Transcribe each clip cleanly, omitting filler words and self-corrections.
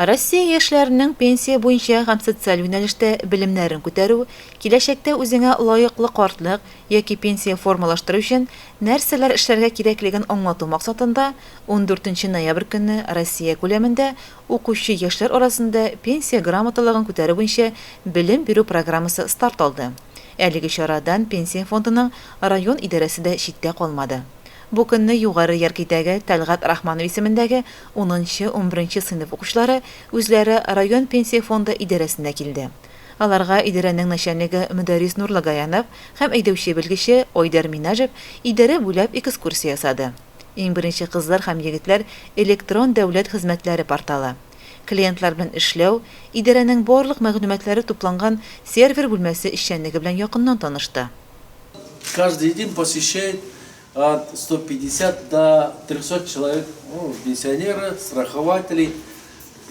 Россия яшьләренең пенсия буенча һәм социаль юнәлештә белемнәрен күтәрү, киләчәктә үзеңә лаеклы картлык яки пенсия формалаштыру өчен нәрсәләр эшләргә кирәклеген аңлату максатында ундүртенче ноябрь көнне Россия күләмендә укучы яшьләр арасында пенсия грамоталыгын күтәрү буенча белем бирү программасы старт алды. Әлеге чарадан Пенсия фондының район идарәсе дә читтә калмады. Бу көнне Югары Яркәйдәге Тәлгать Рахманов исемендәге унынчы-унберенче сыйныф укучылары үзләре район Пенсия фонды идарәсенә килде. Аларга идарәнең начальнигы Мөдәррис Нурлыгаянов һәм әйдәүче белгече Айдар Минаҗев идарә буйлап экскурсия ясады. Иң беренче кызлар һәм егетләр электрон дәүләт хезмәтләре порталы, клиентлар белән эшләү, идарәнең барлык мәгълүматлары тупланган сервер бүлмәсе эшчәнлеге белән якыннан танышты. Каждый день посещает от 150 до 300 человек, ну, пенсионеры, страхователи,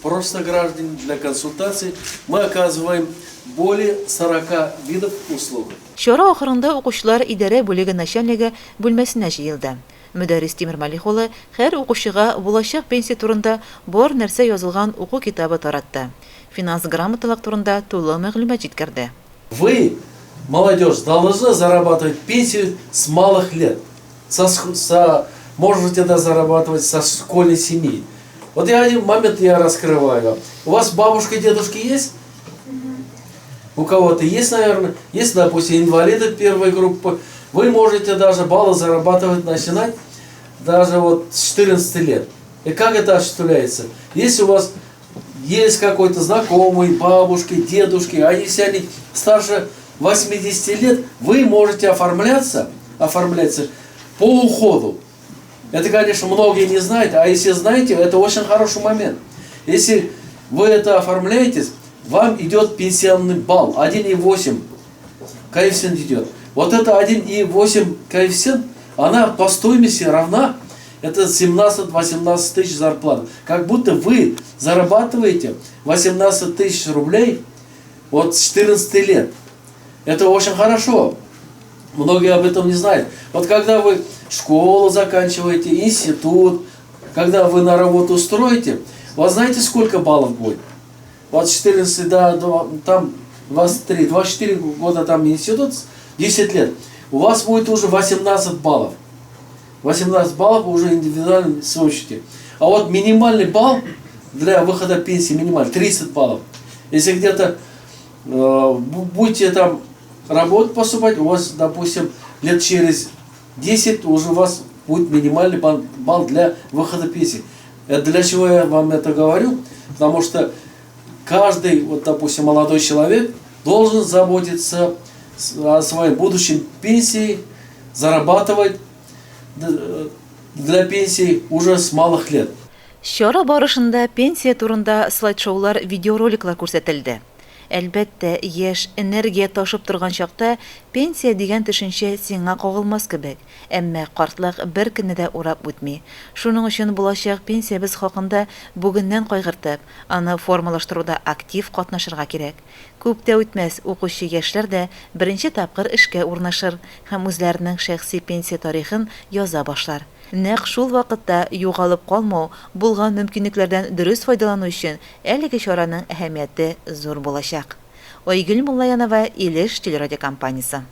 просто граждан для консультаций. Мы оказываем более 40 видов услуг. Чара ахырында укучылар идарә бүлеге начальнигы бүлмәсенә җыелды. Мөдәррис Тимермалих улы һәр укучыга булачак пенсия турында бар нәрсә язылган уку китабы таратты, финанс грамоталык турында тулы мәгълүмат җиткерде. Вы, молодежь, должны зарабатывать пенсию с малых лет. Со, со, можете это зарабатывать со школьной семьи. Вот я один момент я раскрываю вам. У вас бабушка и дедушки есть? У кого-то есть, наверное. Есть, допустим, инвалиды первой группы. Вы можете даже баллы зарабатывать, начинать даже вот с 14 лет. И как это осуществляется? Если у вас есть какой-то знакомый, бабушки, дедушки, а если они старше 80 лет, вы можете оформляться, оформляться по уходу. Это, конечно, многие не знают, а если знаете, это очень хороший момент. Если вы это оформляетесь, вам идет пенсионный балл 1,8 коэффициент идет. Вот это 1,8 коэффициент, она по стоимости равна, это 17-18 тысяч зарплат. Как будто вы зарабатываете 18 тысяч рублей от 14 лет. Это очень хорошо. Многие об этом не знают. Вот когда вы школу заканчиваете, институт, когда вы на работу устроите, у вас знаете, сколько баллов будет? Вот 14 до, там 23, 24 года там институт, 10 лет. У вас будет уже 18 баллов. 18 баллов уже индивидуально сообщите. А вот минимальный балл для выхода пенсии, минимальный, 30 баллов. Если где-то э, будете там работать, поступать, у вас, допустим, лет через 10 уже у вас будет минимальный балл для выхода пенсии. Это для чего я вам это говорю? Потому что каждый, вот, допустим, молодой человек должен заботиться о своей будущем пенсии, зарабатывать для пенсии уже с малых лет. Чара барышында пенсия турында слайд-шоулар, видеороликлар күрсәтелде. Әлбәттә, яшь, энергия ташып торган чакта пенсия дигән төшенчә сиңа кагылмас кебек. Әмма картлык беркемне дә урап үтми. Шуның өчен булачак пенсиябез хакында бүгеннән кайгыртып, аны формалаштыруда актив катнашырга кирәк. Күп тә үтмәс, укучы яшьләр дә беренче тапкыр эшкә урнашыр һәм үзләренең шәхси пенсия тарихын яза башлар. Нәкъ шул вакытта югалып калмау, булган мөмкинлекләрдән дөрес файдалану өчен әлеге чараның әһәмияте зур булачак. Айгөл Муллаянова, Илеш телерадиокомпаниясе.